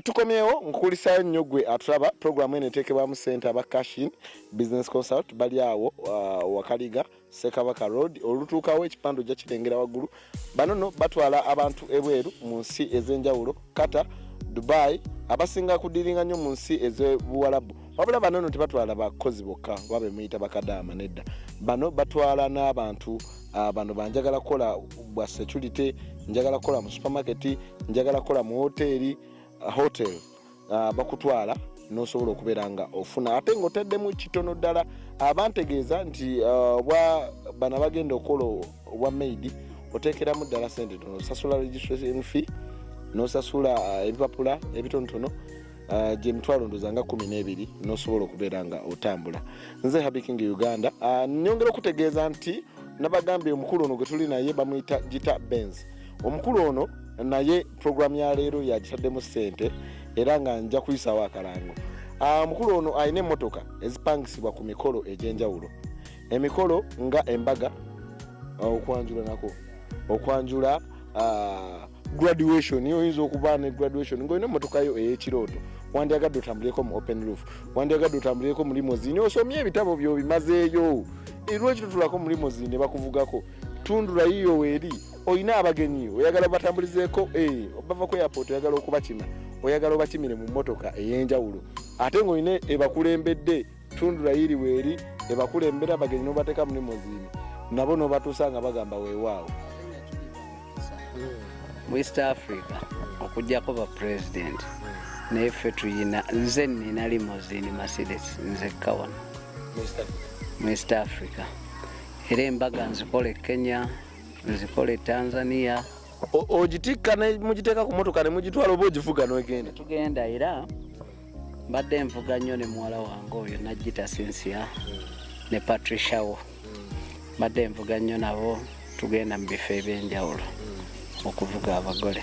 Tukomyewo nkukulisaayo nnyo gwe atulaba. Programu eno eteekebwamu ssente aba Cashin Business Consult, bali awo Wakaliga, Ssekabaka Road. Olutuukawo ekipande ojja kirengera waggulu. Bano no batwala abantu ebweru mu nsi ez'enjawulo, Qatar, Dubai, abasinga kudiringa nnyo mu nsi ez'Ebuwalabu. Wabula bano no tebatwala bakozi bokka oba bemuyita bakadaama, nedda. Bano batwala n'abantu bano banjagala kukola bwa security, njagala kukola mu supermarket, njagala kukola mu hoteeri, hotel, bakutwala nosobola okubeera nga ofuna ate ng'otaddemu kitono ddala. Abantegeeza nti obwa bano abagenda okukola obwa maid oteekeramu ddala sente tono, osasula registration fee n'osasula ebipapula ebitonotono, gyemitwalo ndoza nga 12, n'osobola okubeera nga otambula. Nze Happy King Uganda. Nyongera okutegeeza nti nabagambye omukulu ono gwe tuli naye bamuyita Gita Benz. Omukulu ono naye programu ya leero yagitaddemu ssente era nga nja kuyisawo akalango. Omukulu ono alina emmotoka ezipangisibwa ku mikolo egy'enjawulo, emikolo nga embaga, okwanjula, nako okwanjula, graduation. Oyinza okuba ne graduation ng'olina emmotoka yo ey'ekirooto, wandyagadde otambulireko mu open roof, wandyagadde otambulireko mu limousine, osomye ebitabo byo bimazeeyo, lwaki totulako mu limousine ne bakuvugako? Tundura yiyo weeri, olina abagenyi oyagala batambulizeeko, bava ku airport, oyagala okubakima, oyagala obakimire mu mmotoka ey'enjawulo ate ng'olina ebakulembedde. Tundura yiri weeri ebakulembera abagenyi n'obateeka mu limousine nabo n'obatuusa nga bagamba weewaawo. Mu East Africa, okugjako ba president, naye ffe tuyina, nze nina limousine Mercedes nzekka wano mu East Africa. Era embaga nzikola e Kenya, nzikola e Tanzania. Ogitikka ne mugiteeka ku motoka ne mugitwala oba ogivuga n'ogenda? Tugenda, era mbadde nvuga nnyo ne muwala wange oyo Najjita Cynthia ne Patricia wo, mbadde nvuga nnyo nabo, tugenda mu bifo ebyenjawulo okuvuga abagole.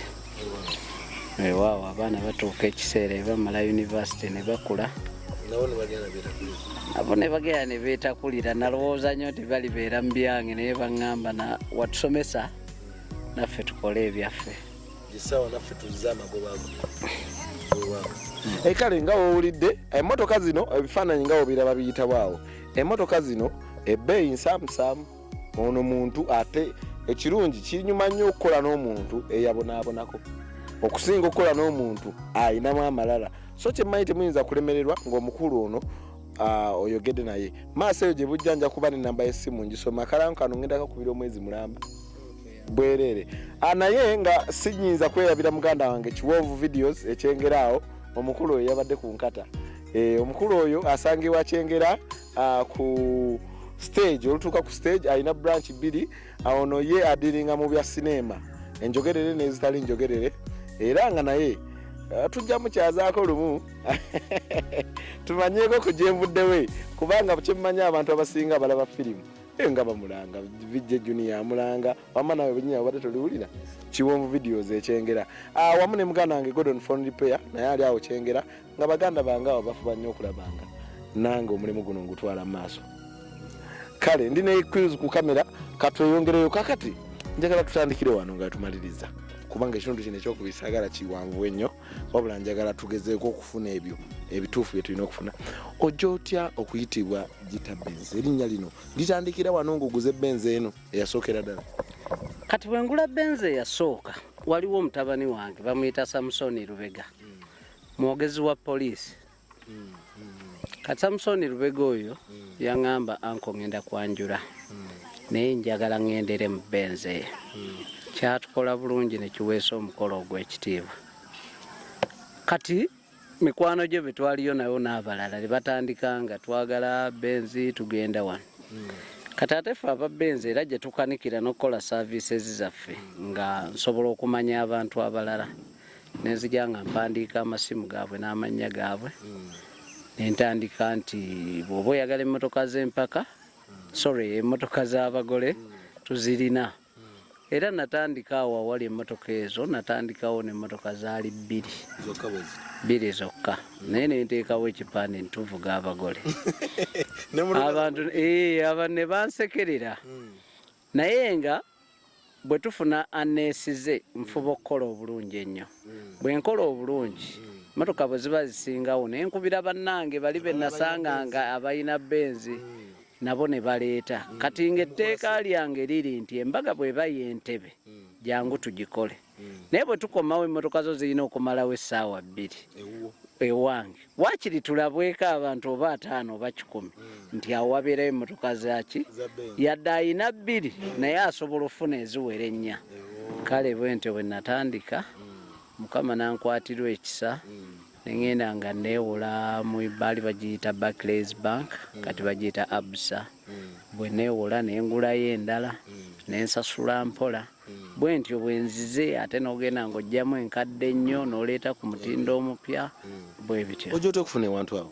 Weewaawo abaana batuuka ekiseera ebamala university ne bakula. Nabo ne bagenda beetakulira. Nabo ne bagenda ne beetakulira. Nalowooza nnyo nti balibeera mu byange, naye baŋŋamba na watusomesa naffe tukole ebyaffe. Gisawa naffe tuzze amagoba ago. Kale nga wowulidde, emmotoka zino ebifaananyi nga wobiraba biyitawo awo. Emmotoka zino ebbeeyi nsaamusaamu. Ono muntu ate ekirungi kinyuma nnyo okukola n'omuntu eyabonaabonako okusinga okukola n'omuntu ayinamu amalala. So kyemmanyi, temuyinza kulemererwa ng'omukulu ono oyogedde naye. Maaso eyo gye bujja nja kuba nenamba y'essimu ngisoma. Akalango kano ngenda kakubira omwezi mulamba bwereere. Naye nga sinyinza kwerabira muganda wange Kiwonvu Videos ekyengera awo. Omukulu oyo yabadde ku nkata. Omukulu oyo asangibwa Kyengera ku stage. Olutuuka ku stage alina branch bbiri. Ono ye adiringa mu bya sinema enjogerere n'ezitali njogerere, era nga naye tujja mukyazaako lumu tumanyeeko ku gyenvuddewe, kubanga kyemmanyi abantu abasinga balaba firimu nga bamulanga Vijje Junior amulanga wama nawe bunyina obadde toliwulira Kiwonvu Videos ekyengera, wamu ne muganda wange Gordon Phone Repair, naye ali awo Kyengera. Nga baganda bange abo bafuba nnyo okulabanga nange omulimu guno ngutwala mu maaso. Kale ndi ne quiz ku kamera, katweyongereyo. Kakati njagala tutandikire wano nga tumaliriza, kubanga ekitundu kino ekyokubiri saagala kiwanvu ennyo, wabula njagala tugezeeko okufuna ebyo ebituufu bye tulina okufuna. Ojja otya okuyitibwa Gita Benz? Erinnya lino litandikira wano ng'oguze Benz eno eyasookera ddala? Kati bwe ngula Benz eyasooka, waliwo omutabani wange bamuyita Samusoni Lubega, mwogezi wa poliisi. Kati Samusoni Lubega oyo yaŋŋamba, "Uncle, ŋŋenda kwanjula, naye njagala ŋŋendere mu Benz eyo." Kyatukola bulungi ne kiweesa omukolo ogw'ekitiibwa. Kati mikwano gye bwe twaliyo nayo n'abalala ne batandika nga twagala Benz, tugenda wano. Kati ate ffe aba Benz era gye tukanikira n'okukola services zaffe, nga nsobola okumanya abantu abalala, nenzija nga mpandiika amasimu gaabwe n'amannya gaabwe, nentandika nti bw'oba oyagala emmotoka z'empaka, sorry, emmotoka z'abagole tuzirina. Era natandika awo awali emmotoka ezo, natandikawo n'emmotoka zaali bbiri. Zokka bwe ziti? Bbiri zokka, naye nenteekawo ekipande ntuvuga abagole. Abantu abantu ne bansekerera, naye nga bwe tufuna aneesize nfuba okukola obulungi ennyo. Bwe nkola obulungi. Motoka bwe ziba zisingawo naye nkubira bannange bali be nasanga nga abalina benzi nabo ne baleeta. Kati ng'etteeka lyange liri nti embaga bw'eba y'entebe jangu tugikole, naye bwe tukomawo emmotoka zo zirina okumalawo essaawa 2 ewange, waakiri tulabweko abantu oba 50 oba 100 nti awo wabeerayo emmotoka zaki, yadde ayina 2 naye asobola okufuna eziwera 4. Kale bwe ntyo bwe natandika, Mukama nankwatirwa ekisa nengenda nga neewola mu baali bagiyita Barclays Bank, kati bagiyita Absa. Bwe neewola nengulayo endala nensasula mpola bwe ntyo bwe nzize, ate n'ogenda ng'oggyamu enkadde ennyo n'oleeta ku mutindo omupya bwe bityo. Ojja otya okufuna ewantu awo?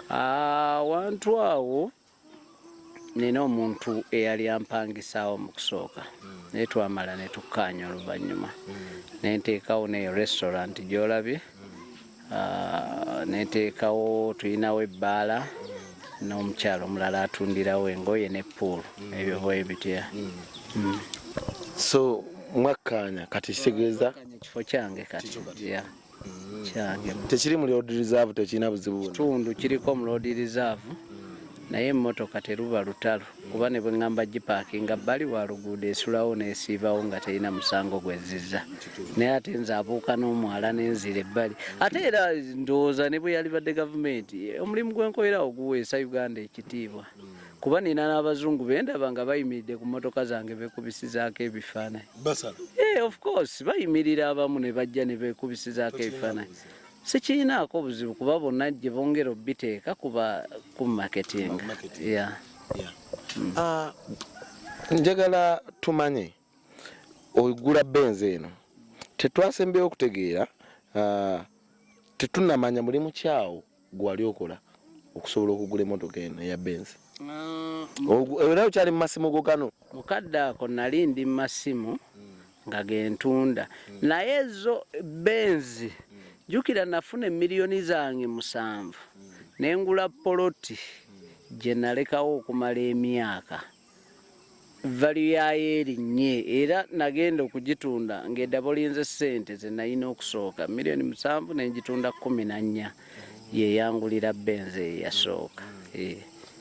Awantu awo nina omuntu eyali ampangisaawo mu kusooka, naye twamala ne tukkaanya oluvannyuma ne nteekawo neyo restaurant gy'olabye, ne nteekawo, tulinawo ebbaala n'omukyalo omulala atundirawo engoye ne pool, ebyo bwe bitya. So mwakkaanya, kati kitegeeza ekifo kyange kati kyange. Tekiri mu road reserve, tekirina buzibu bwonna? Kitundu kiriko mu road reserve, naye emmotoka teruba lutalo kuba ne bwe ŋŋamba gipaakinga bbali wa luguudo esulawo n'esiibawo nga terina musango gwezizza, naye ate nze abuuka n'omwala n'enzira ebbali. Ate era ndowooza ne bwe yalibadde gavumenti, omulimu gwenkolerawo guweesa Uganda ekitiibwa, kuba nina n'abazungu bendaba nga bayimiridde ku mmotoka zange beekubisizaako ebifaananyi. Of course, bayimirira abamu ne bajja ne beekubisizaako ebifaananyi. Sikirinaako buzibu kuba bonna gye bongera obiteeka kuba ku marketing. Njagala tumanye ogula Benz eno, tetwasembeyo okutegeera, tetunamanya mulimu kyawo gwali okola okusobola okugula emmotoka eno eya Benz. Era okyali mu masimu go gano? Mukadde ako nali ndi mu masimu nga gentunda, naye zo Benz jjukira nafuna emiliyoni zange 7 nengula poloti gye nalekawo okumala emyaka, value yayo erinnye, era nagenda okugitunda ng'edabolinze ssente ze nalina okusooka miliyoni 7 nengitunda 14, yeyangulira Benz eyasooka.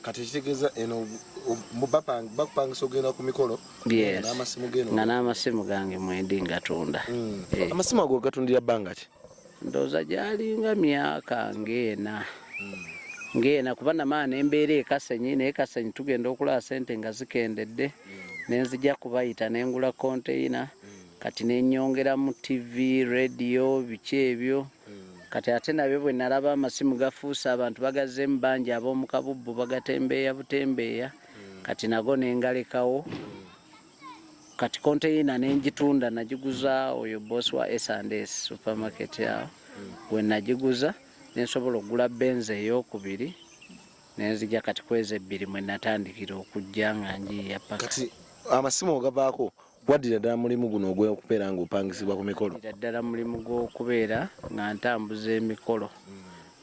Kati ekitegeeza eno bakupangisa ogenda ku mikolo nga n'amasimu gange mwendi ngatunda. Amasimu ago gatundira bbanga ki? Ndowooza gyalinga myaka ng'ena kuba namaana embeera ekasenyi, naye Kasenyi tugenda okulaba sente nga zikendedde, nenzija kubayita nengula konteyina, kati nenyongeramu TV, radio, biki ebyo. Kati ate nabyo bwe nalaba amasimu gafuuse abantu bagazzeemu bangi ab'omu kabubbu bagatembeeya butembeeya, kati nago nengalekawo. Kati konteyina nengitunda, nagiguza oyo boss wa S&S supermarket awo. Bwe nagiguza nensobola okugula Benz eyokubiri, nenzija kati kwezi 2 mwe natandikira okujja nga njiiya paka. Kati amasimu ogavaako, waddira ddala mulimu guno ogw'okubeera ng'opangisibwa ku mikolo? Waddira ddala mulimu gw'okubeera nga ntambuza emikolo.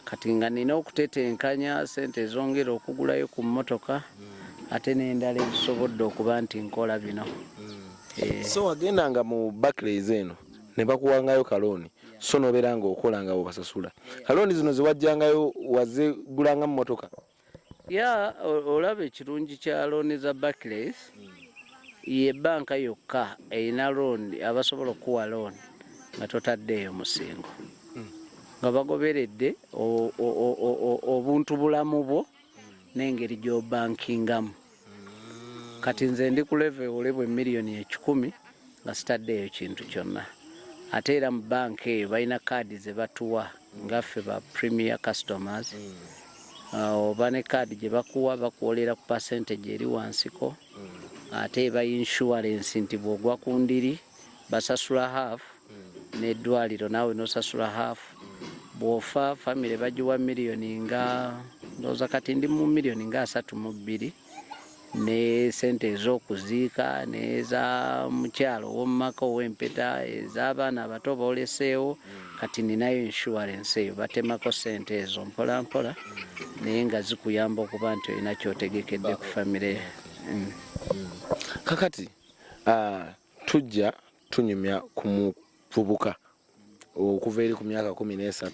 Kati nga nina okutetenkanya sente ezongera okugulayo ku mmotoka ate n'endala ezisobodde okuba nti nkola bino. So wagendanga mu Barclays eno ne bakuwangayo kalooni, so n'obeera ng'okola nga bw'obasasula. Kalooni zino ze wajjangayo wazigulanga mu mmotoka? Ya, olaba ekirungi kya looni za Barclays, ye banka yokka erina looni abasobola okukuwa looni nga totaddeeyo musingo, nga bagoberedde obuntu bulamu bwo n'engeri gy'obankingamu. Kati nze ndi ku level ewolebwa emiliyoni 100 nga sitaddeeyo kintu kyonna. Ate era mu banka eyo balina kaadi ze batuwa nga ffe ba premier customers, oba ne kaadi gye bakuwa bakuwolera ku percentage eri wansiko, ate eba insurance nti bw'ogwa ku ndiri basasula half, n'eddwaliro naawe n'osasula half, bw'ofa famire bagiwa miliyoni nga ndowooza kati ndi mu miliyoni nga 32, ne sente ez'okuziika n'eza mukyalo ow'omumaka ow'empeta ez'abaana abato booleseewo. Kati ninayo insurance eyo batemako sente ezo mpola mpola, naye nga zikuyamba okuba nti olina kyotegekedde ku famire. Kakati tujja tunyumya ku muvubuka okuva eri ku myaka 13.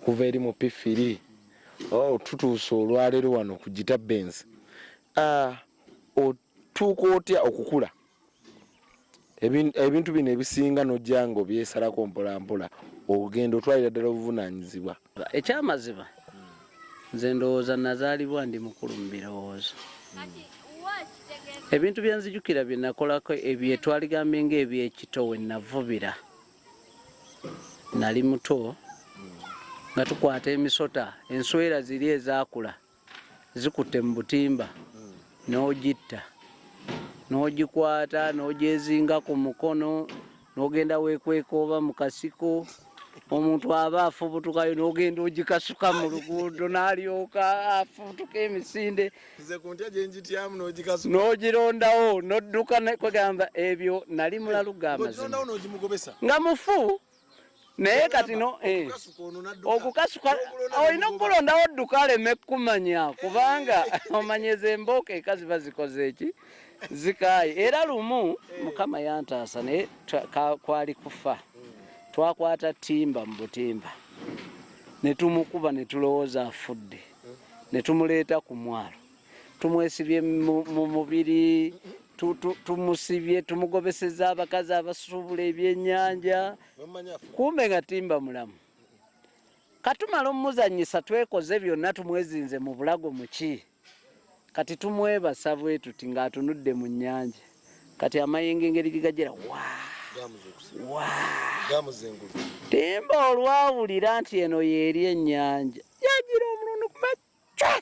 Kuva eri mu P3. Oh, tutuuse olwaleero wano ku Gita Benz. Ah, otuuka otya okukula? Ebintu bino ebisinga n'ojja nga obyesalako mpola mpola, ogenda otwalira ddala obuvunaanyizibwa. Ekyamazima nze ndowooza nazaalibwa ndi mukulu mu birowoozo. Ebintu bye nzijukira bye nakolako ebyetwaligambye ng'ebyekito we navubira, nali muto nga tukwata emisota, enswera ziri ezaakula zikutte mu butimba, n'ogitta, n'ogikwata, n'ogyezinga ku mukono, n'ogenda weekweka oba mu kasiko, omuntu aba afubutukayo n'ogenda ogikasuka mu luguudo n'alyoka afubutuka emisinde. Nze ku ntya gye njityamu n'ogikasuka. N'ogirondawo n'odduka, kwegamba ebyo nali mulalu ga mazima. Ng'ogirondawo n'ogimugobesa. Nga mufu. Naye kati no, okukasuka olina okukulondawo odduka aleme kukumanya, kubanga omanyeza embooka eka ziba zikoze eki zikaayi. Era lumu Mukama yantaasa, naye kwali kufa. Twakwata timba mu butimba ne tumukuba ne tulowooza afudde, ne tumuleeta ku mwalo, tumwesibye mu mubiri, tumusibye, tumugobeseza abakazi abasuubula ebyennyanja, kumbe nga timba mulamu. Katumala omuzannyisa, twekoze byonna, tumwezinze mu bulago muki, kati tumwebasa bwe tuti ng'atunudde mu nnyanja. Kati amayengo engeri gigajira wa wa timba, olwawulira nti eno yeeri ennyanja, yagira omulundu kumacwa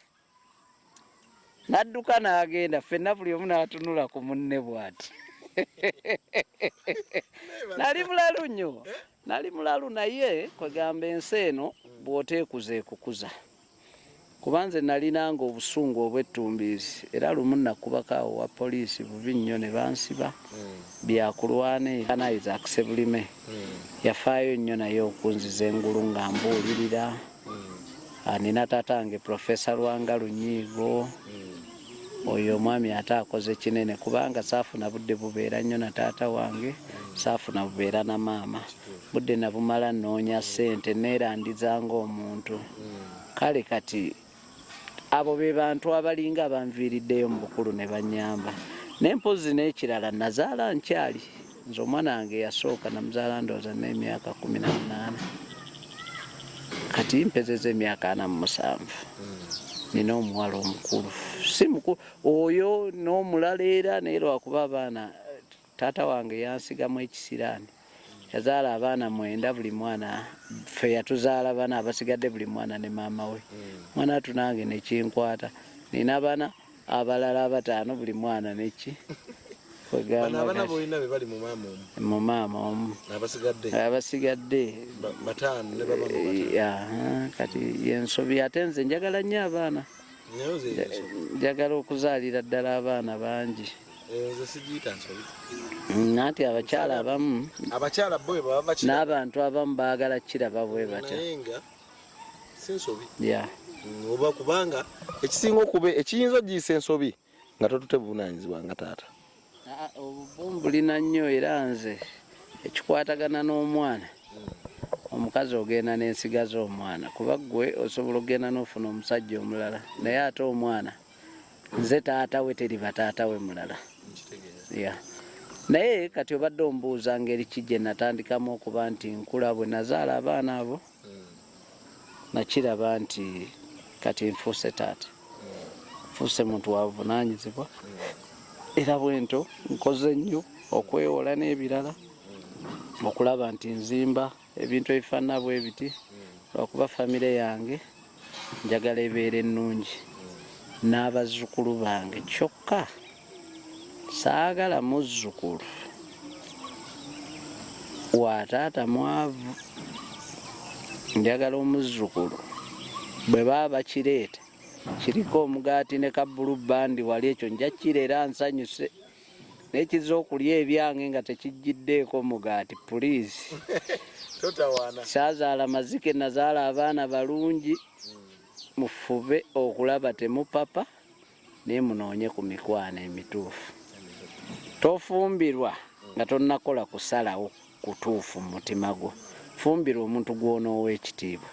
n'adduka n'agenda. Ffenna buli omu n'atunula ku munne bw'ati. Nali mulalu nnyo, nali mulalu, naye kwegamba ensi eno bw'oteekuza ekukuza, kuba nze nalinanga obusungu obw'ettumbiizi. Era lumu nakubako awo wa poliisi bubi nnyo ne bansiba byakulwana. Era Isaac Sebulime yafaayo nnyo naye okunziza engulu nga mbuulirira. Nina taatange Profesa Lwanga Lunyiigo, oyo omwami ate akoze kinene, kubanga saafuna budde bubeera nnyo na taata wange, saafuna bubeera na maama, budde nabumala nnoonya ssente, neerandiza ng'omuntu. Kale kati abo be bantu abalinga abanviiriddeyo mu bukulu ne bannyamba. Naye mpozi n'ekirala, nazaala nkyali. Nze omwana wange yasooka namuzaala ndowooza n'emyaka 18, kati mpezeza emyaka 47. Nina omuwala omukulu, si mukulu oyo n'omulala era, naye lwakuba abaana taata wange yansigamu ekisiraani. Yazaala abaana 9, buli mwana, ffe yatuzaala bana, abasigadde buli mwana ne maama we. Mwana atu nange nekinkwata, nina bana abalala abataano, buli mwana neki. Bano abana bolina be bali mu maama omu? Mu maama omu. Abasigadde? Abasigadde. Bataano ne baba mu bataano. Kati yensobi, ate nze njagala nnyo abaana, Naye nze yensobi. Njagala okuzaalira ddala abaana bangi. Nze sigiyita nsobi. Anti abakyala abamu Abakyala bo bwe baba bakira n'abantu abamu baagala kiraba bwe batyo. Naye nga si nsobi. Oba kubanga ekisinga okuba ekiyinza ogiyisa ensobi nga totute buvunaanyizibwa nga taata. Ah, obubumbu bulina nnyo. Era nze ekikwatagana n'omwana omukazi, ogenda n'ensigaza omwana, kuba ggwe osobola okugenda n'ofuna omusajja omulala, naye ate omwana nze taata we, teriba taata we mulala. Yeah. Naye kati obadde ombuuza ngeri ki gye natandikamu okuba nti nkula. Bwe nazaala abaana abo, nakiraba nti kati nfuuse taata, nfuuse muntu wabuvunaanyizibwa, era bwento nkoze nnyo okwewola n'ebirala okulaba nti nzimba ebintu ebifaanana bwe biti, lwakuba famire yange njagala ebeera ennungi n'abazzukulu bange. Kyokka saagala muzzukulu wa taata mwavu, njagala omuzzukulu bwe baba bakireeta kiriko omugaati ne ka Blue Band wali, ekyo nja kirera nsanyuse. Naye kizza okulya ebyange nga tekijjiddeeko mugaati, please. Totawaana. Saazaala mazike, nazaala abaana balungi. Mufube okulaba temupapa, naye munoonye ku mikwano emituufu. Tofumbirwa nga tonnakola kusalawo kutuufu mu mutima gwo. Fumbirwa omuntu gw'onoowa ekitiibwa.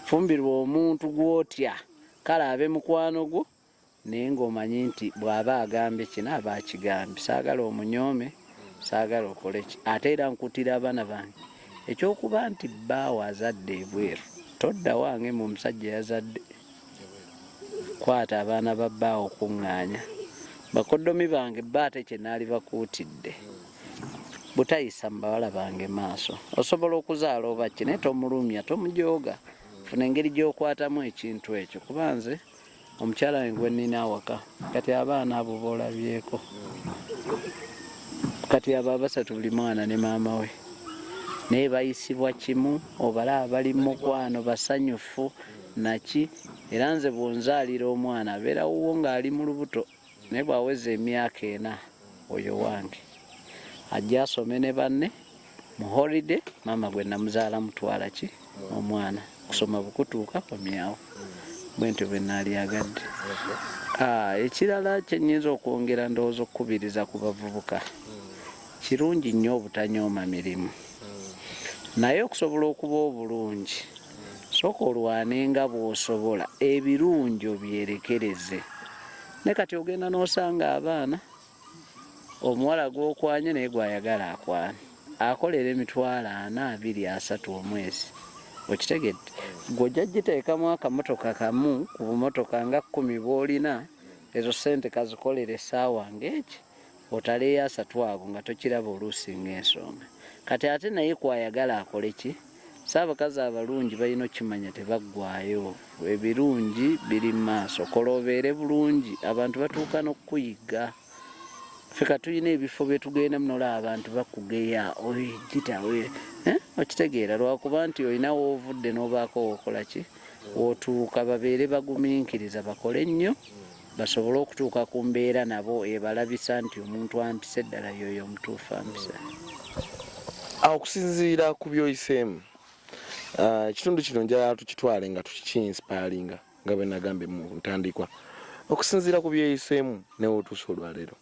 Fumbirwa omuntu gw'otya, kale abe mukwano gwo, naye ng'omanyi nti bw'aba agambye kino aba akigambye. Saagala omunyoome, saagala okole ki. Ate era nkutira abaana bange ekyokuba nti bbaawo azadde ebweru, todda wange mu omusajja yazadde. Kwata abaana ba bbaawo kuŋŋaanya. Bakoddomi bange bba ate kye naali bakuutidde butayisa mu bawala bange maaso. Osobola okuzaala oba ki naye tomulumya, tomujooga. Funa engeri gy'okwatamu ekintu ekyo kuba nze omukyala wange gwe nnina awaka kati abaana abo boolabyeko kati abo abasatu buli mwana ne maama we naye bayisibwa kimu, obalaba bali mu mukwano basanyufu naki. Era nze bw'onzaalira omwana abeera wuwo ng'ali mu lubuto, naye bw'aweza emyaka 4 oyo wange ajja asome ne banne mu holiday. Maama gwe namuzaala mutwala ki omwana kusoma bukutuuka komyawo, bwe ntyo bwe naalyagadde. Ekirala kye nnyinza okwongera ndowooza okukubiriza ku bavubuka, kirungi nnyo obutanyooma mirimu, naye okusobola okuba obulungi sooka olwane nga bw'osobola, ebirungi obyerekereze. Ne kati ogenda n'osanga abaana, omuwala gw'okwanye naye gw'ayagala akwane akolera 400,000, 2, 3 omwezi, okitegedde? Gwe ojja giteekamu akamotoka kamu ku bumotoka nga 10 bw'olina, ezo ssente kazikolera essaawa ng'eki otaleeyo 30 ago nga tokiraba oluusi ng'ensonga. Kati ate naye kwayagala akole ki? Si abakazi abalungi balina okukimanya tebaggwaayo, ebirungi biri mu maaso. Kola obeere bulungi, abantu batuuka n'okukuyigga. Ffe ka tulina ebifo bye tugendamu n'olaba abantu bakugeya, gita okitegeera lwakuba nti olina w'ovudde n'obaako w'okola ki w'otuuka. Babeere bagumiikiriza, bakole nnyo basobole okutuuka ku mbeera nabo ebalabisa nti omuntu ampise ddala y'oyo omutuufu ampise. Awo okusinziira ku by'oyiseemu, ekitundu kino njagala tukitwale nga tukiinsipalinga nga bwe nagambye mu ntandikwa. Okusinziira ku byeyiseemu ne w'otuuse olwaleero,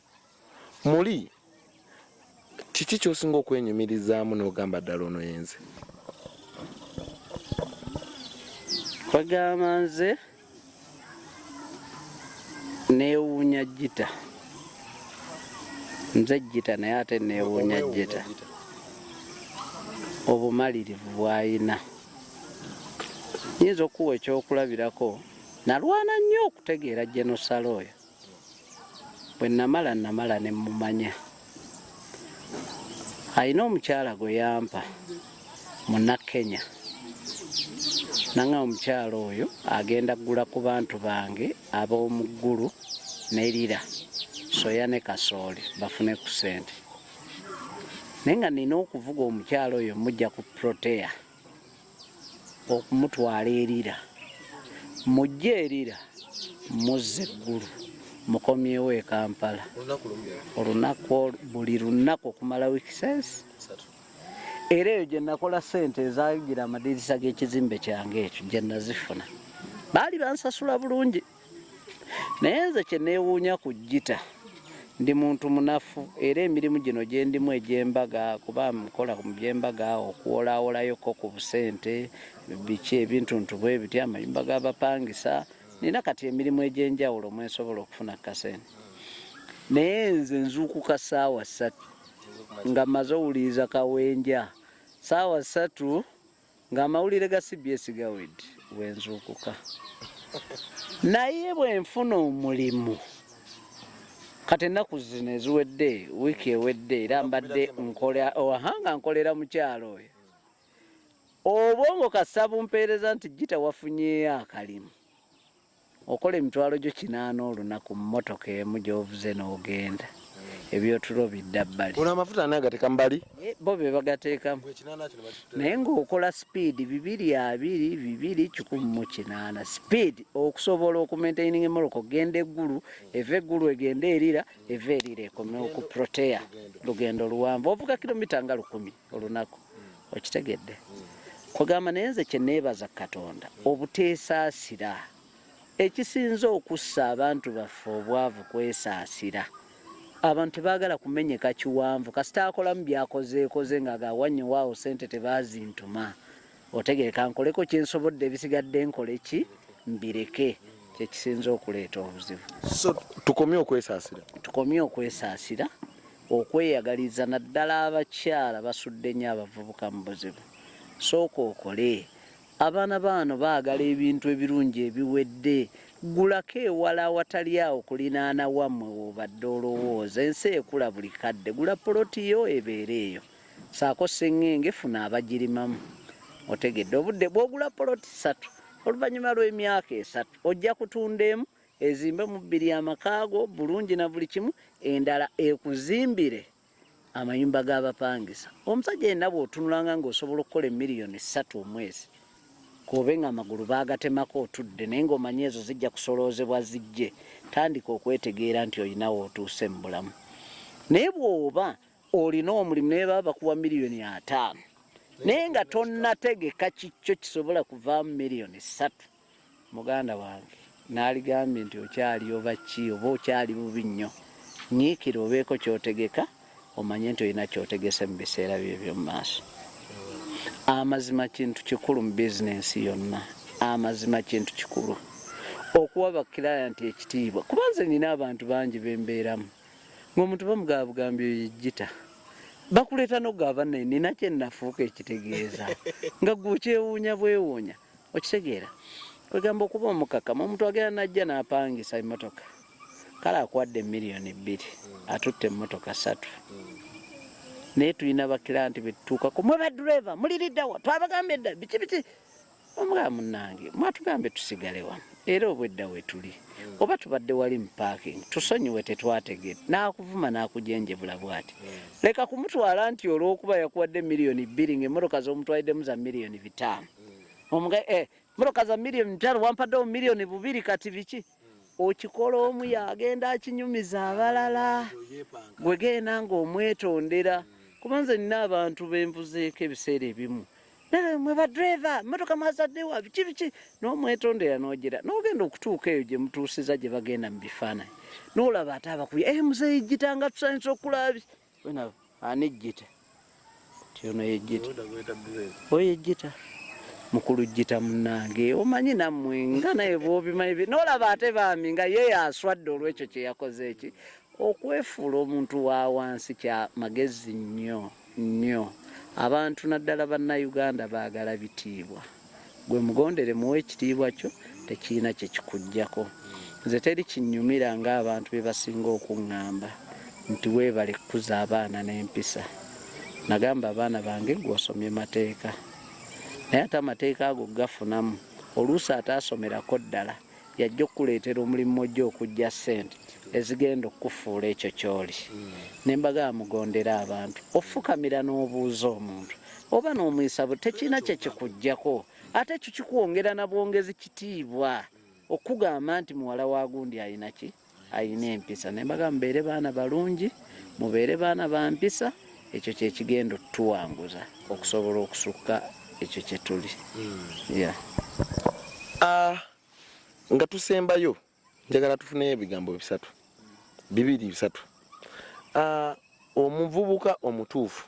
muli kiki ky'osinga okwenyumirizaamu n'ogamba ddala ono yenze? Kwegamba nze neewuunya Gita, nze Gita naye ate neewuunya Gita obumalirivu bw'alina. Nyinza okuwa ekyokulabirako, nalwana nnyo okutegeera Genosala oyo. Bwe namala ne mmumanya. Alina omukyala gwe yampa Munnakenya, nanga omukyala oyo agenda kugula ku bantu bange ab'omu Ggulu ne Lira soya ne kasooli bafune ku ssente, naye nga nina okuvuga omukyala oyo mujja ku Protea okumutwala erira, mujje erira muzze Eggulu mukomyewo e Kampala olunaku buli lunaku okumala wiiki era eyo gye nakola ssente ezagira amadirisa g'ekizimbe kyange ekyo gye nazifuna, baali bansasula bulungi. Naye nze kye neewuunya ku Gita, ndi muntu munafu era emirimu gino gye ndimu egy'embaga, kuba nkola mu by'embaga, okuwolawolayoko ku busente biki ebintuntu bwe biti, amayumba g'abapangisa, nina kati emirimu egy'enjawulo mwe nsobola okufuna kasente. Naye nze nzuukuka 3:00 nga mmaze owuliriza Kawenja, 3:00 ng'amawulire ga CBS gawedde wenzuukuka. Naye bwe nfuna omulimu kati ennaku zino eziwedde, wiiki ewedde, era mbadde nkola nga nkolera mukyalo oyo, obwongo kasita bumpeereza nti Gita wafunyeeyo akalimu okola 800,000 olunaku mu mmotoka emu gy'ovuze n'ogenda, ebyotulo bidda bbali. Ono amafuta ani agateeka mbali? Bo be bagateekamu, naye ng'okola sipiidi 220, 2 180 sipiidi okusobola okumaintaininga emmotoka okugenda Eggulu, eva Eggulu egenda Erira, eva Erira ekomewo ku Protea. Lugendo luwanvu, ovuga kilomita nga 1000 olunaku, okitegedde? Kugamba naye nze kye neebaza Katonda obuteesaasira. Ekisinze okussa abantu baffe obwavu kwesaasira. Abantu tebaagala kumenyeka kiwanvu, kasita akolamu byakozeekoze nga gawannyo waawo ssente tebaazintuma. Otegereka nkoleko kyensobodde, ebisigadde nkole ki, mbireke. Kyekisinza okuleeta obuzibu. So tukomye okwesaasira. Tukomye okwesaasira, okweyagaliza, naddala abakyala basudde nnyo abavubuka mu buzibu. Sooka okole. Abaana baano baagala ebintu ebirungi ebiwedde. Gulako ewala awatali awo kulinaana wammwe w'obadde olowooza. Ensi ekula buli kadde. Gula poloti yo ebeere eyo. Saako sengenge, funa abagirimamu. Otegedde obudde bw'ogula poloti 3, oluvannyuma lw'emyaka 3 ojja kutunda emu ezimbe mu bbiri amakaago bulungi na buli kimu, endala ekuzimbire amayumba g'abapangisa. Omusajja yenna bw'otunulanga ng'osobola okukola emiliyoni 3 omwezi, k'obe nga amagulu baagatemako otudde naye ng'omanyi ezo zijja kusoloozebwa zijje, tandika okwetegeera nti olina w'otuuse mu bulamu. Naye bw'oba olina omulimu naye baba bakuwa miliyoni 50 naye nga tonnategeka kikyo kisobola kuvaamu miliyoni 3, muganda wange n'aligambye nti okyali oba ki, oba okyali bubi nnyo. Nyiikira obeeko ky'otegeka, omanye nti olina ky'otegese mu biseera byo eby'omu maaso. Amazima kintu kikulu mu bizinensi yonna. Amazima kintu kikulu okuwa bakilayanti ekitiibwa, kuba nze nina abantu bangi bembeeramu ng'omuntu bamugaba bugambi oyo yejjita bakuleeta n'okugaba bannaye nina kye nafuuka ekitegeeza nga gwe okyewuunya bwewuunya. Okitegeera kwegamba okuba omukakamu. Omuntu agenda najja n'apangisa emmotoka, kale akuwadde miliyoni 2, atutte emmotoka 3, naye tulina bakiranti betutuukako, mwe badureva muliriddawa, twabagambye dda biki biki. Omugamba munnange mwatugambye tusigale wano era obwedda wetuli, oba tubadde wali mu parking, tusonyiwe tetwategedde. N'akuvuma n'akujenjebula bw'ati. Leka kumutwala nti olw'okuba yakuwadde miliyoni 2 ng'emmotoka z'omutwaliddemu za miliyoni 5. Omuga mmotoka za miliyoni 5 wampaddewo miliyoni 2, kati biki? Okikola omu yagenda akinyumiza abalala, gwe genda ng'omwetondera. Kuba nze nina abantu benvuzeeko ebiseera ebimu, mwe badriva mmotoka mwazaddewa biki biki, n'omwetondera n'ogira n'ogenda okutuuka eyo gye mutuusiza gye bagenda mu bifaananyi, n'olaba ate abakuye muzeeyi Gita nga tusanyusa okulaba ani Gita ti ono ye Gita, oyo ye Gita mukulu Gita munnange, omanyi nammwe nga naye bw'obimanyi, n'olaba ate bambi nga ye yaswadde olw'ekyo kye yakoze. Eki okwefuula omuntu wa wansi kya magezi nnyo nnyo. Abantu naddala bannayuganda baagala bitiibwa. Gwe mugondere muwe ekitiibwa kyo, tekirina kye kikuggyako. Nze teri kinnyumira ng'abantu bye basinga okuŋŋamba nti weebale kukuza abaana n'empisa. Nagamba abaana bange, gwe osomye mateeka, naye ate amateeka ago gafunamu oluusi ataasomerako ddala yajja okukuleetera omulimu ojja okujja ssente ezigenda okukufuula ekyo ky'oli. Ne mbagamba mugondere abantu, ofukamira n'obuuza omuntu oba n'omuyisa tekirina kye kikuggyako, ate ekyo kikwongera na bwongezi kitiibwa okugamba nti muwala wa gundi alina ki, alina empisa. Ne mbagamba mubeere baana balungi, mubeere baana ba mpisa, ekyo kye kigenda otuwanguza okusobola okusukka ekyo kye tuli. Nga tusembayo njagala tufuneyo ebigambo 3 2 3. Omuvubuka omutuufu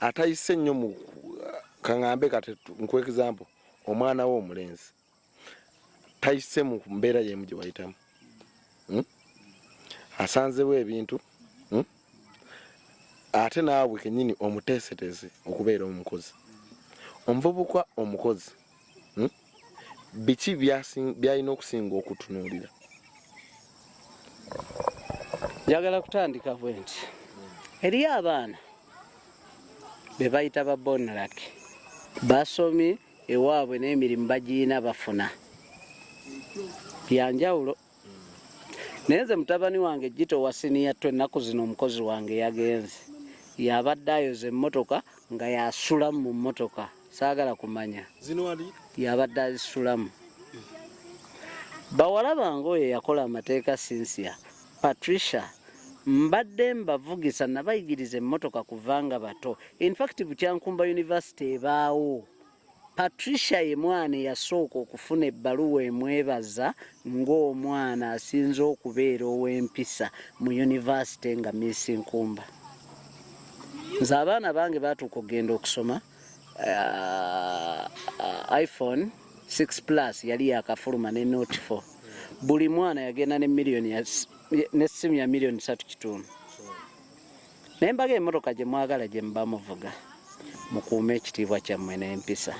atayise nnyo mu kaŋŋambe kati nkuwa example, omwana we omulenzi tayise mu mbeera y'emu gye wayitamu, asanzewo ebintu, ate naawe kennyini omuteeseteese okubeera omukozi. Omuvubuka omukozi, biki byalina okusinga okutunuulira? Njagala kutandika bwe nti eriyo abaana be bayita ba born lucky, basomye ewaabwe n'emirimu bagiina bafuna byanjawulo. Naye nze mutabani wange Gito wa siniya 2 ennaku zino omukozi wange yagenze, yabadde ayoza emmotoka nga yasulamu mu mmotoka, saagala kumanya yabadde azisulamu. Bawala bange oyo yakola amateeka Cynthia, Patricia, mbadde mbavugisa nabayigiriza emmotoka kuva nga bato. In fact Bukyankumba University ebaawo, Patricia ye mwana eyasooka okufuna ebbaluwa emwebaza ng'omwana asinze okubeera ow'empisa mu university nga Miss Nkumba. Nze abaana bange baatuuka okugenda okusoma iPhone 6 Plus yali yakafuluma ne Note 4. Buli mwana yagenda ne miliyoni n'essimu ya 3.5 miliyoni. Naye mbaga emmotoka gye mwagala gye muba muvuga, mukuume ekitiibwa kyammwe n'empisa.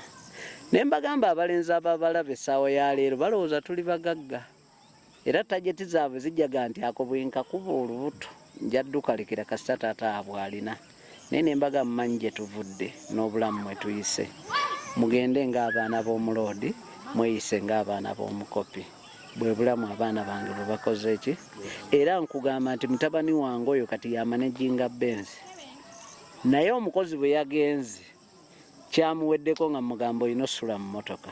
Naye mbagamba, abalenzi ababalaba essaawa ya leero balowooza tuli bagagga, era target zaabwe zijjaga nti ako bwenkakuba olubuto nja ddukalekera kasita taata abwe alina. Naye ne mbaga, mumanyi gye tuvudde n'obulamu mwe tuyise. Mugende ng'abaana b'omuloodi, mweyise ng'abaana b'omukopi. Bwe bulamu abaana bange bwe bakoze ki. Era nkugamba nti mutabani wange oyo kati yamanaginga Benz, naye omukozi bwe yagenze kyamuweddeko nga mugamba olina osula mu motoka,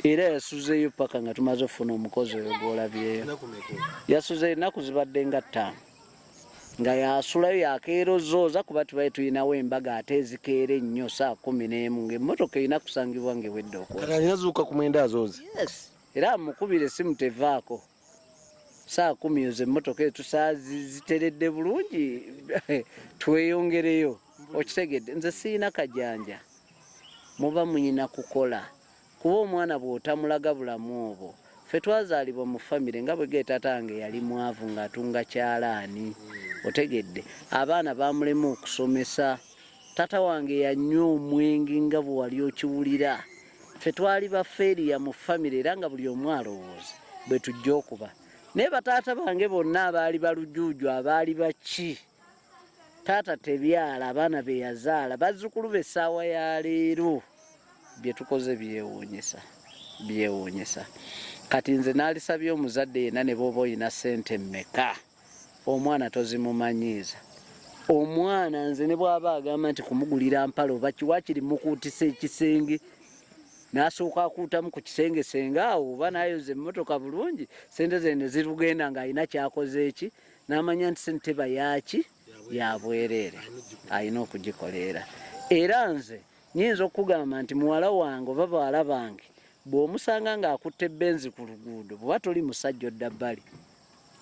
era yasuzeeyo paka nga tumaze okufuna omukozi oyo gwolabyeyo. Yasuze ennaku zibadde nga 5 nga yasulayo, yakeerozooza kuba tubaye tulinawo embaga ate ezikeera ennyo saa 11 ng'emmotoka erina kusangibwa ng'ewedde okwoza. Kati alina zuuka ku 9 azoozi? Yes, era mukubira essimu tevaako saa 10, ezo emmotoka ezo tusaa ziteredde bulungi, tweyongereyo. Okitegedde? Nze siina kajanja, muba muyina kukola, kuba omwana bw'otamulaga bulamu obwo. Ffe twazaalibwa mu famire nga bwe taata wange yali mwavu ng'atunga kyalaani. Otegedde? Abaana bamulema okusomesa. Taata wange yanywa omwenge nga bwe wali okiwulira. Ffe twali bafeeriya mu famire, era nga buli omu alowooza bwe tujja okuba. Naye bataata bange bonna abaali balujuuju, abaali baki, taata tebyala abaana be yazaala, bazzukulu be essaawa ya leero bye tukoze byewuunyisa, byewuunyisa. Kati nze naalisabye omuzadde yenna, ne bw'oba olina ssente mmeka, omwana tozimumanyiiza. Omwana nze ne bw'aba agamba nti kumugulira mpale oba kiwakiri, mukuutisa ekisenge n'asooka akuutamu ku kisenge senga awo, oba n'ayoza emmotoka bulungi, sente ze ne zirugenda ng'alina kyakoze eki, n'amanya nti sente teba yaaki ya bwereere, alina okugikoleera. Era nze nyinza okugamba nti muwala wange oba bawala bange, bw'omusanga ng'akutte Benz ku luguudo, bw'oba toli musajja odda bbali.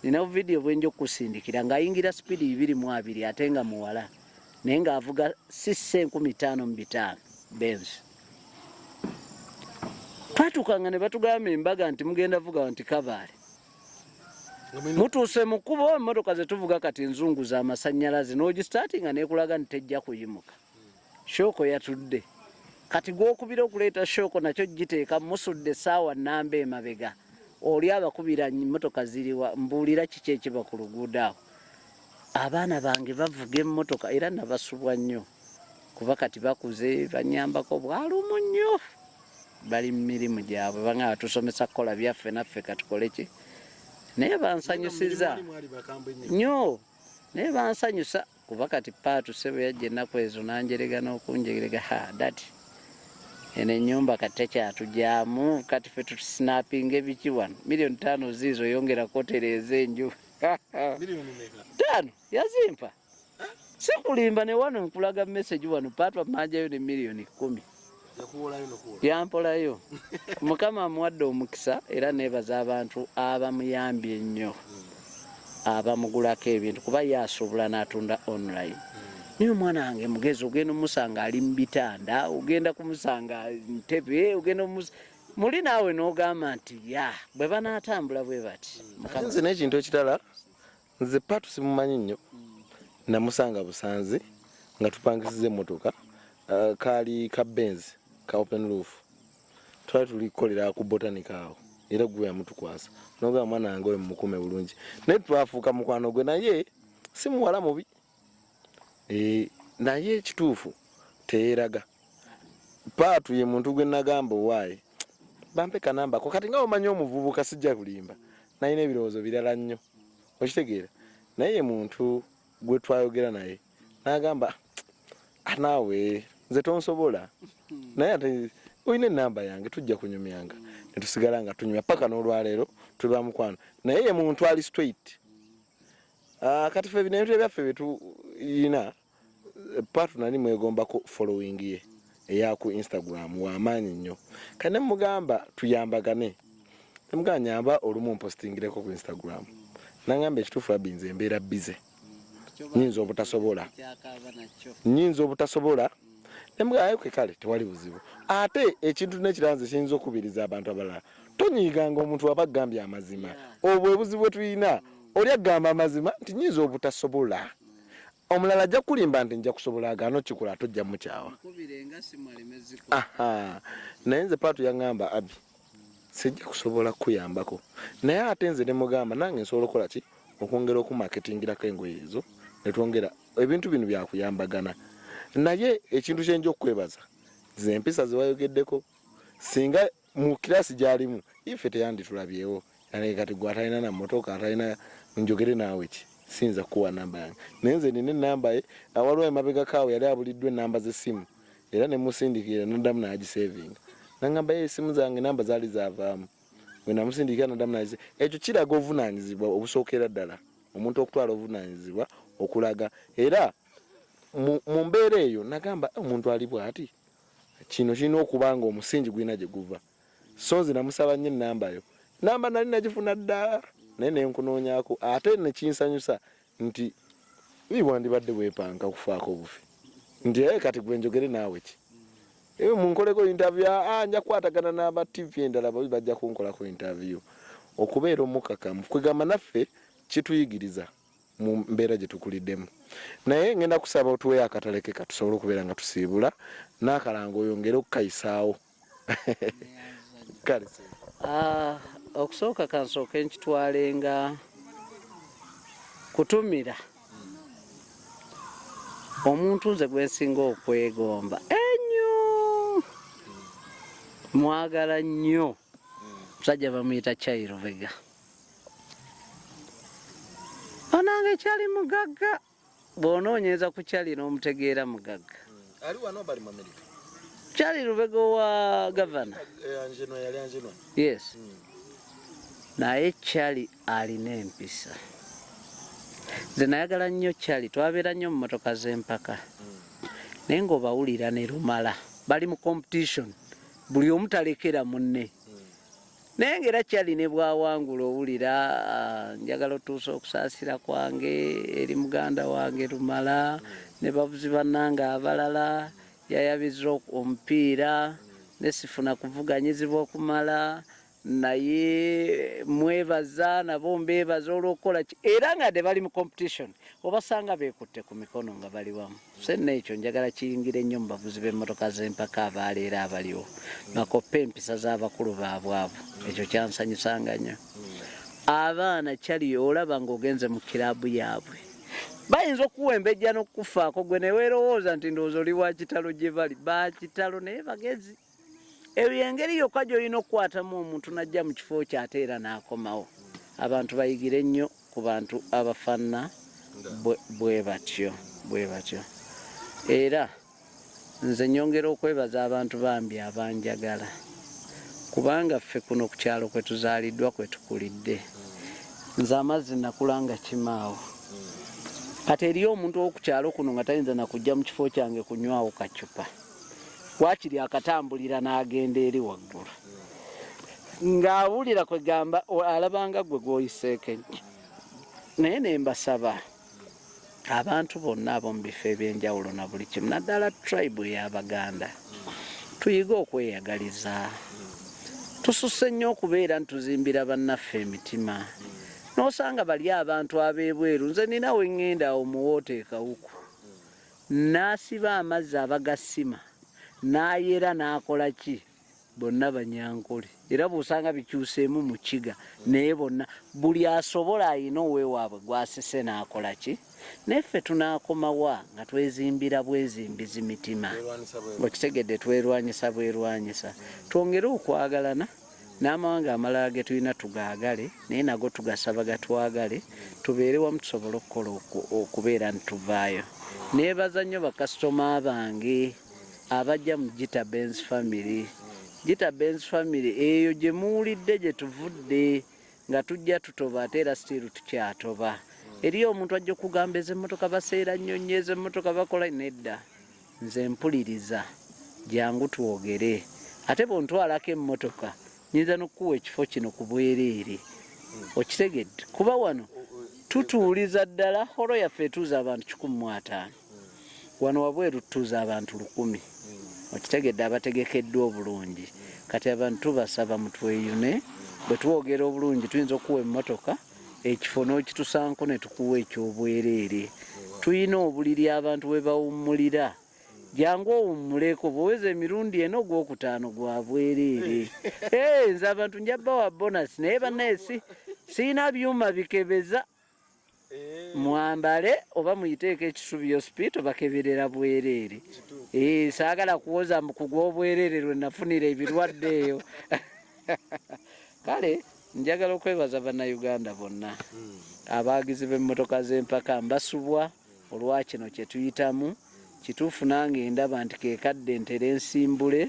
Nina vidiyo bwenja okukusindikira ng'ayingira speed 220, ate nga muwala, naye ng'avuga sisse 5500 Benz. Twatuukanga ne batugamba embaga nti mugenda vuga nti Kabaale, mutuuse mu kkubo, emmotoka ze tuvuga kati nzungu za masannyalaze, n'ogistartinga nekulaga nti tejja kuyimuka. Shock yatudde. Kati gwokubira okuleeta shock nakyo giteeka musudde essaawa namba emabega. Oli abakubira mmotoka ziriwa? Mbuulira, kiki ekiba ku luguudo awo? Abaana bange bavuga emmotoka, era nabasubwa nnyo kuba kati bakuze, banyambako bwalumu nnyo, bali mu mirimu gyabwe, banga batusomesa kukola byaffe, naffe katukole ki. Naye bansanyusiza nnyo, naye bansanyusa kuba kati Paatu sebo yajja ennaku ezo nanjerega n'okunjerega, "Ha daddy, eno ennyumba kati tekyatujaamu, kati ffe tusinapinga ebiki wano, 5 miliyoni ziizo, yongerako tereeza enju." 5 yazimpa, sikulimba. Ne wano nkulaga message wano, Paatu amanjayo ne 10 miliyoni yampolayo. Mukama amuwadde omukisa, era nebaza abantu abamuyambye ennyo, abamugulako ebintu, kuba ye asuubula n'atunda online. Naye omwana wange mugezi, ogenda omusanga ali mu bitanda, ogenda kumusanga ntebe, ogenda muli naawe n'ogamba nti ya bwe banaatambula bwe bati. Ate nze n'ekintu ekirala, nze Paatu simumanyi nnyo, namusanga busanzi nga tupangisiza emmotoka, kaali ka Benz ka open roof, twali tuli kukolera ku Botanica awo, era gwe yamutukwasa nogamba, "Mwana wange oyo mumukume bulungi." Naye twafuuka mukwano gwe, naye si muwala mubi. Naye ekituufu teyeeraga. Paatu ye muntu gwe nagamba, "Owaaye, bampe kanambako." Kati nga omanyi omuvubuka, sijja kulimba, nalina ebirowoozo birala nnyo, okitegeera? Naye ye muntu gwe twayogera naye n'agamba, "Ah, naawe nze tonsobola, naye ate olina enamba yange, tujja kunyumyanga." Netusigala nga tunyumya paka n'olwaleero tuli bamukwano. Naye ye muntu ali straight. Ah, kati fe bino ebintu ebyaffe byetuyina, Paatu nali mwegombako following ye eyaku Instagram, wamaanyi nnyo. Kati nemugamba tuyambagane, nemugamba, "Nyamba olumu mpostingireko ku Instagram." Nangamba, "Ekituufu Abby, nze embeera busy, nyinza obutasobola, nyinza obutasobola, Nemugamba kale tewali buzibu. Ate ekintu n'ekirala nze kiyinza okukubiriza abantu abalala, tonyiiganga omuntu aba agambye amazima. Obwo obuzibu bwe tulina, oli agamba amazima nti nyinza obutasobola, omulala ajja kukulimba nti nja kusobola, agaana okukikola ate ojja mukyawa. Aha, naye nze Paatu yaŋŋamba, "Abi, sijja kusobola kukuyambako," naye ate nze ne mugamba nange nsobola okukola ki okwongera okumaketingirako engoye ezo, netwongera ebintu bino byakuyambagana. Naye ekintu kyenja okukwebaza, ze empisa zewayogeddeko. Singa mu kirasi gyalimu ife teyanditulabyewo, naye kati gwe atalina na motoka, atalina njogere naawe ki, siyinza kukuwa namba yange, naye nze nina enamba ye. Waliwo emabegako awo yali abuliddwa enamba z'essimu, era nemusindikira naddamu n'agisevinga, nagamba ye esimu zange namba zaali zavaamu. Bwe namusindikira naddamu nagise. Ekyo kiraga obuvunaanyizibwa obusookera ddala, omuntu okutwala obuvunaanyizibwa okulaga. Era mu mbeera eyo nagamba, "Eh, omuntu ali bw'ati, kino kirina okuba nga omusingi gulina gye guva." So nze namusaba nnyo enamba yo, namba nali nagifuna dda, naye nenkunoonyaako. Ate nekinsanyusa nti wandibadde weepanka kufaako bufi nti "Eh, kati gwe njogere naawe ki? Ewe munkoleko interview." Ah, nja kukwatagana n'aba TV endala, babi bajja kunkolako interview. Okubeera omukakamu kwegamba naffe kituyigiriza mu mbeera gye tukuliddemu. Naye ngenda kusaba otuweeyo akatale ke katusobole okubeera nga tusiibula n'akalango, oyongere okukayisaawo. Kale. Ah, okusooka kansooke nkitwale nga kutumira omuntu nze gwensinga okwegomba ennyo, mwagala nnyo, musajja bamuyita Charlie Lubega. Onange kyali mugagga, bw'onoonyeza ku Charlie n'omutegeera mugagga. Ali wano bali mu America? Charlie Lubega wa gavana. Anjenwa, yali Anjenwa. Yes, naye Charlie alina empisa. Nze nayagala nnyo Charlie, twabeera nnyo mu motoka z'empaka, naye ng'obawulira ne Lumala bali mu competition, buli omu talekera munne, naye ngaera Charlie ne bwawangula owulira, "Ah, njagala otuusa okusaasira kwange eri muganda wange Lumala ne bavuzi bannange abalala, yayabiza omupiira ne sifuna kuvuganyizibwa okumala, naye mwebaza, nabo mbeebaza olw'okukola ki." Era nga de bali mu competition obasanga beekutte ku mikono nga bali wamu. Senna ekyo njagala kiyingire nnyo mu bavuzi b'emmotoka z'empaka abaleero abaliwo, bakoppe empisa z'abakulu baabwe abo. Ekyo kyansanyusanga nnyo. Abaana Charlie olaba ng'ogenze mu kiraabu yaabwe, bayinza okuwembejja n'okukufaako gwe neweerowooza nti ndowooza oli wa kitalo gye bali, bakitalo naye bagezi. Eyo yengeri yokka gy'olina okukwatamu omuntu n'ajja mu kifo kye ate era n'akomawo. Abantu bayigire nnyo ku bantu abafaanana bwe batyo bwe batyo. Era nze nyongera okwebaza abantu bambi abanjagala, kubanga ffe kuno ku kyalo kwe tuzaaliddwa, kwe tukulidde, nze amazzi nakula nga kimaawo. Kati eriyo omuntu ow'oku kyalo kuno nga tayinza nakujja mu kifo kyange kunywawo kacupa, wakiri akatambulira n'agenda eri waggulu ng'awulira kwegamba alabanga gwe gwoyiseeko ennyo. Naye ne mbasaba abantu bonna ab'omu bifo ebyenjawulo na buli kimu, naddala tribe ey'Abaganda, tuyige okweyagaliza. Tususse nnyo okubeera ntuzimbira bannaffe emitima, n'osanga bali abantu ab'ebweru. Nze nina we ŋŋenda awo muwoota ekawuku, n'asiba amazzi abagasima n'ayera n'akola ki, bonna Banyankole, era bw'osanga bikyuseemu mu Kiga, naye bonna buli asobola ayina owewaabwe gwasise n'akola ki. Naye ffe tunaakomawa nga twezimbira bwezimbizi mitima? Okitegedde? Twerwanyisa bwerwanyisa. Twongere okwagalana n'amawanga amalala ge tulina tugaagale, naye nago tugasaba gatwagale, tubeere wamu tusobole okukola okubeera nti tuvaayo. Neebaza nnyo bakasitoma bange abajja mu Gita Benz Family. Gita Benz Family eyo gye muwulidde gye tuvudde nga tujja tutoba, ate era still tukyatoba. Eriyo omuntu ajja okugamba ez'emmotoka baseera nnyo nnyo, ez'emmotoka bakola. Nedda, nze mpuliriza, jangu twogere. Ate bw'ontwalako emmotoka nyinza n'okukuwa ekifo kino ku bwereere, okitegedde? Kuba wano tutuuliza ddala, holo yaffe etuuza abantu 150. Wano wabweru tutuuza abantu 1000, okitegedde, abategekeddwa obulungi. Kati abantu tubasaba mutweyune. Bwe twogera obulungi tuyinza okuwa emmotoka, ekifo n'okitusanko ne tukuwa ekyobwereere. Tulina obuliri abantu we bawummulira. Jangu owummuleko, bw'oweza emirundi ena ogwokutaano gwa bwereere. Nze abantu nja bawa bonus, naye bannaye siyina byuma bikebeza. Mwambale oba muyiteeko ekisubi hospital bakeberera bwereere. Saagala kuwoza mbu kugwa obwereere lwe nafunira ebirwadde eyo. Kale njagala okwebaza bannayuganda bonna abaagizi b'emmotoka z'empaka, mbasubwa olwa kino kye tuyitamu. Kituufu nange ndaba nti ke kadde ntere nsimbule,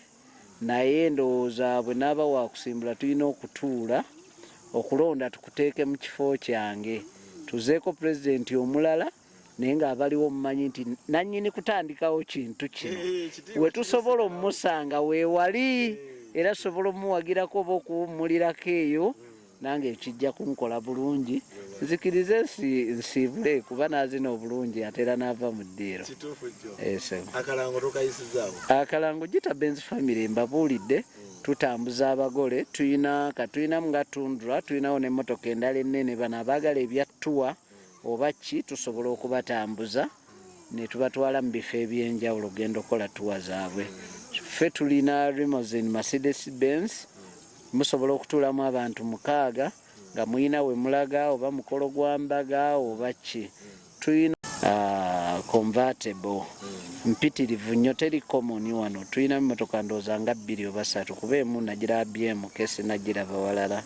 naye ndowooza bwe naaba wakusimbula tulina okutuula okulonda tukuteeke mu kifo kyange, tuzeeko pulezidenti omulala, naye ng'abaliwo mumanyi nti nannyini kutandikawo kintu kino we tusobola omumusanga weewali, era tusobola omuwagirako oba okuwummulirako eyo, nange ekijja kunkola bulungi. Nzikirize nsiibule kuba naazina obulungi ate era naava mu ddiiro. Akalango tokayisizaawo? Akalango Gita Benz Family mbabuulidde, tutambuza abagole, tulina katulinamu nga Tundra, tulinawo n'emmotoka endala ennene. Bano abaagala ebya tour oba ki tusobola okubatambuza ne tubatwala mu bifo ebyenjawulo okugenda okukola tour zaabwe. Ffe tulina limousine Mercedes Benz, musobola okutuulamu abantu 6 nga muyina we mulaga oba mukolo gwa mbaga oba ki. Tulina convertible mpitirivu nnyo, teri common wano. Tulina emmotoka ndowooza nga 2 oba 3, kuba emu nagiraba BMK sinagiraba walala.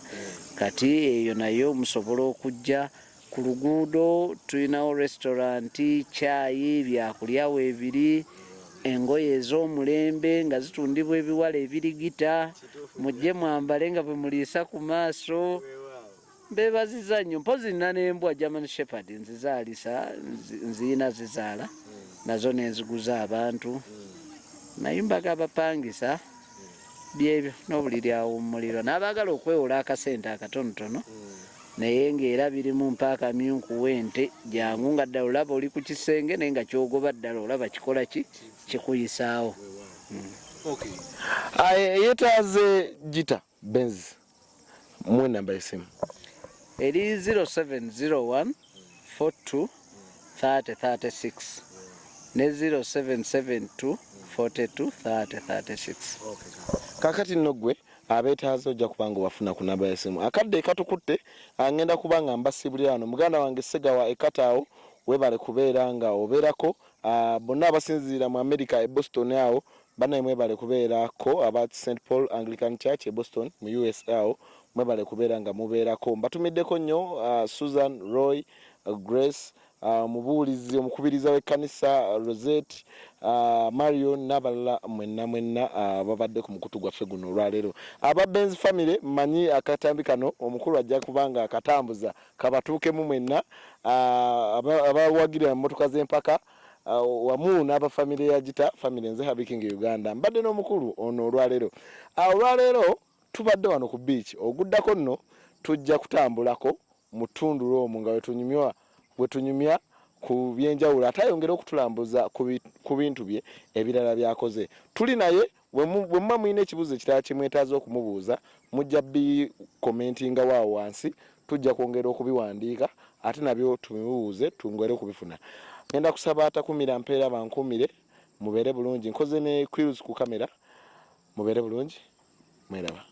Kati eyo nayo musobola okujja ku luguudo, tulinawo restaurant, kyayi, byakulya weebiri, engoye ez'omulembe nga zitundibwa ebiwala ebirigita, mujje mwambale nga bwe muliisa ku maaso. Mbeebaziza nnyo. Mpozi nina n'embwa German Shepherd nzizaalisa, nziyina zizaala nazo nenziguza abantu, mayumba g'abapangisa, byebyo n'obuliri awummulirwa n'abaagala okwewola akasente akatonotono, naye ng'era birimu mpa akamyu nkuwa ente, jangu nga ddala olaba oli ku kisenge naye nga kyogoba ddala olaba kikola ki kikuyisaawo. Yeetaaze Gita Benz, muwe namba y'essimu. Eri 0701 42 30 36 ne 0772 42 30 36. Kakati nno ggwe abeetaaze ojja kuba nga obafuna ku namba y'essimu. Akadde ekatukutte ngenda kuba nga mbasiibulira wano. Muganda wange Ssegawa ekataawo, weebale kubeera nga obeerako. Bonna abasinziira mu America e Boston awo, bannaye mwebale kubeerako, aba St Paul Anglican Church e Boston mu USA awo, mwebale kubeera nga mubeerako. Mbatumiddeko nnyo Susan Roy, Grace, omubuulizi omukubiriza w'ekkanisa Rosette, Marion n'abalala mwenna mwenna babadde ku mukutu gwaffe guno olwaleero. Aba Benz Family, mmanyi akatambi kano omukulu ajja kuba nga akatambuza kabatuukemu mwenna abawagira emmotoka z'empaka wamu n'abafamire ya Gita Family. Nze Habi King Uganda, mbadde n'omukulu ono olwaleero. Olwaleero tubadde wano ku beach, oguddako nno tujja kutambulako mu ttundulo omwo nga wetunyumya ku byenjawulo, ate ayongere okutulambuza ku bintu bye ebirala by'akoze. Tuli naye, bwe muba mulina ekibuuzo ekirala kye mwetaaze okumubuuza, mujja bikomentinga waawo wansi, tujja kwongera okubiwandiika ate nabyo tubimubuuze twongere okubifuna. Ngenda kusaba atakumira mpeera bankuumire, mubeere bulungi. Nkoze ne Quills ku kamera, mubeere bulungi, mweraba.